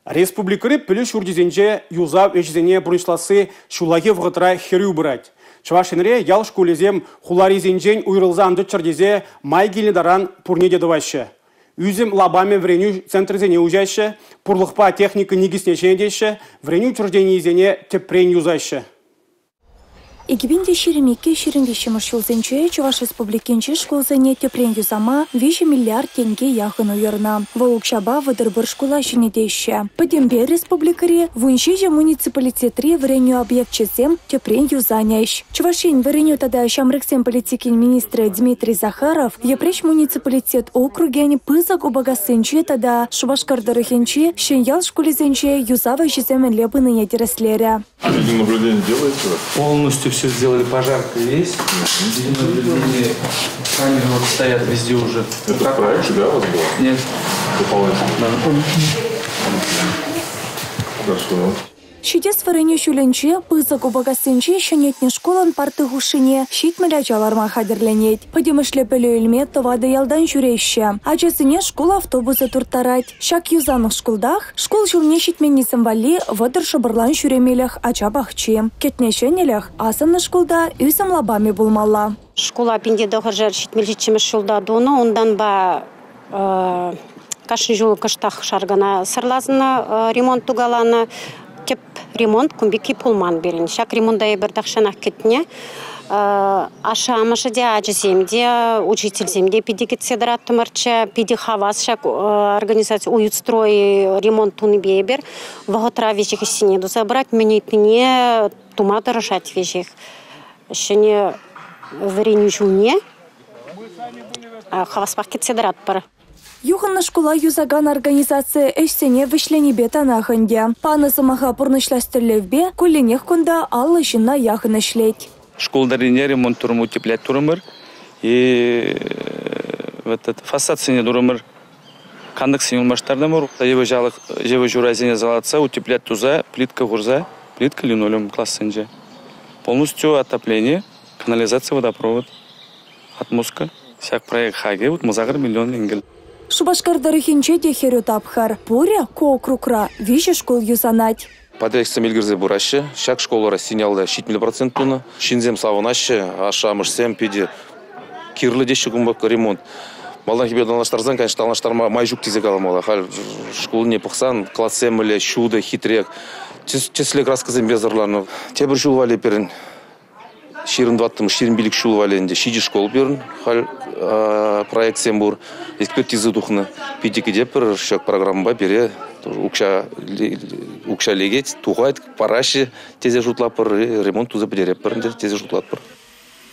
Республикӑри пӗлӳ ҫурчӗсенче юсав ӗҫӗсене пурнӑҫласси ҫуллахи вӑхӑтра хӗрӳ пырать. Чӑваш Енре ял шкулӗсем хуларисенчен уйрӑлса ан тӑччӑр тесе май килнӗ таран пурне те тӑваҫҫӗ. Ӳсӗм лапамӗ вӗренӳ центрӗсене уҫаҫҫӗ, пурлӑхпа техника никӗсне ҫӗнетеҫҫӗ, вӗренӳ учрежденийӗсене тӗпрен юсаҫҫӗ. 2022-2023 ҫулсенче Чӑваш Республикинчи шкулсене тӗпрен юсама 3 миллиард тенкӗ яхӑн уйӑрнӑ. Вӑл укҫапа 31 шкула ҫӗнетеҫҫӗ. Пӗтӗмпе республикӑри 17 муниципалитетри вӗренӳ объекчӗсем тӗпрен юсанӗҫ. Чӑваш Ен вӗренӳ тата ҫамрӑксен политикин министрӗ Дмитрий Захаров Йӗпреҫ муниципалитет округӗн Пысӑк Упакассинчи тата Шупашкар тӑрӑхӗнчи Ҫӗньял шкулӗсенче юсав ӗҫӗсем мӗнле пынине тӗрӗслерӗ. Видеонаблюдение делаете вы? Полностью все сделали, пожарка есть. Видеонаблюдение, камеры вот стоят везде уже. Это в проекте, да, у вас было? Нет. Дополнительно? Да. Хорошо. Ҫитес вӗренӳ ҫулӗнче Пысӑк Упакассинчи ҫӗнетнӗ шкулӑн парти хушшине 70 ача ларма хатӗрленет. Пӗтӗмӗшле пӗлӳ илме тӑватӑ ялтан ҫӳреҫҫӗ. Ачасене шкул автобусӗ турттарать. Ҫак юсанӑ шкултах шкул ҫулне ҫитменнисем валли 30 шӑпӑрлан ҫӳремелӗх ача пахчи. Кӗтнӗ ҫӗнӗлӗх асӑннӑ шкулта ӳсӗм лапамӗ пулмалла. Шкула 1977 ҫулта тунӑ, унтанпа кашни ҫул кӑштах шаркӑна сӑрласӑннӑ, ремонт тукаланӑ. Тӗп ремонт кун пекки пулман пирӗн. Ҫак ремонта эпир тахҫанах кӗтнӗ. Ашшӗ-амӑшӗ те, ачасем те, учительсем те питӗ кӗтсе тӑраттӑмӑрччӗ. Питӗ хавас ҫак организаци «Уютстрой» ремонт тунипе эпир вӑхӑтра веҫех ӗҫсене туса пырать, мӗн ыйтнине тума тӑрӑшать веҫех. Ҫӗнӗ вӗренӳ ҫулне хаваспах кӗтсе тӑратпӑр. Юхӑннӑ шкула юсакан организаци ӗҫсене вӗҫленипе танах ӗнтӗ. Панӑ сӑмаха пурнӑҫлас тӗллевпе кулленех кунта 50 ҫынна яхӑн ӗҫлет. Шкул тӑррине ремонт турӑм, утеплять турӑмӑр. И фасадсене турӑмӑр, кантӑксене улмаштартӑмӑр. Йывӑҫ урайсене салатса, утеплять туса, плитка хурса, плитка линолеум классенче. Полностью отопление, канализация, водопровод, отмостка. Ҫак проект хакӗ 68 миллион тенкӗ. Шупашкар тӑрӑхӗнче те хӗрӳ тапхӑр. Пурӗ ку округра 3 шкул юсанать. Подрядчиксем илгерсе пыраҫҫӗ. Ҫак школӑра Синьялта 70% тунӑ. Ҫынсем савӑнаҫҫӗ, ашшӗ-амӑшсем питӗ кирлӗ теҫҫӗ кунпа ремонт. Малтанхипе танлаштарсан, конечно, танлаштарма май ҫук тесе каламалла. Халь шкулне пӑхсан, классем мӗнле ҫутӑ, хитре, тӗслӗ краскӑсемпе сӑрланӑ. Тепӗр ҫул валли пирӗн 24-25 ҫул валли ӗнтӗ 7 школ пирӗн халь проектсем пур, экспертиза тухнӑ. Питӗ кӗтетпӗр ҫак программӑпа пире укҫа лекет, тухать, параҫҫӗ тесе шутлатпӑр, ремонт туса пӗтеретпӗр ӗнтӗ тесе шутлатпӑр.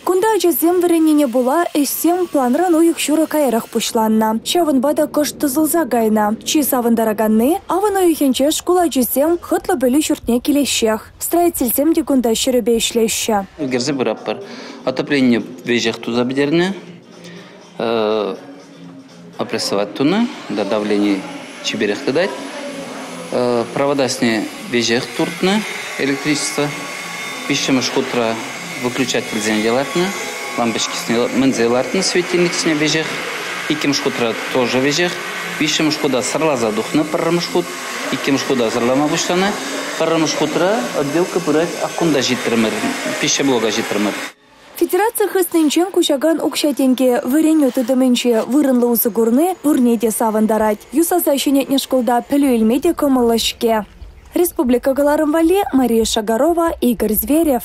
Кунта ачасем вӗреннине пула ӗҫсем планран уйӑх ҫурӑ каярах пуҫланнӑ. Ҫавӑнпа та кӑшт тӑсӑлса кайнӑ. Чи савӑнтараканни авӑн уйӑхӗнче шкул ачисем хӑтлӑ пӗлӳ ҫуртне килеҫҫех. Строительсем те кунта ҫӗрӗпе ӗҫлеҫҫӗ. Ӳкерсе пыратпӑр. Отопление веҫех туса пӗтернӗ. Опрессовать тунӑ, да давлени чиперех тытать. Проводасене веҫех туртнӑ электричество. Виҫҫӗмӗш хутра выключательсене те лартнӑ, лампочкисене мӗнсе лартнӑ, светильниксене веҫех. Иккӗмӗш хутра тоже веҫех. Виҫҫӗмӗш хута сӑрласа тухнӑ пӗрремӗш хут. Иккӗмӗш хута сӑрлама пуҫланӑ. Пӗрремӗш хутра отделка пырать, аккунта ҫитрӗмӗр, пищеблока ҫитрӗмӗр. Федераци хыснинчен куҫакан укҫа-тенке вӗренӳ тытӑмӗнче вырӑнлӑ усӑ курни пурне те савӑнтарать. Юсаса ҫӗнетнӗ шкулта пӗлӳ илме те кӑмӑллӑ-ҫке. Республика кӑларӑм валли Мария Шагарова, Игорь Зверев.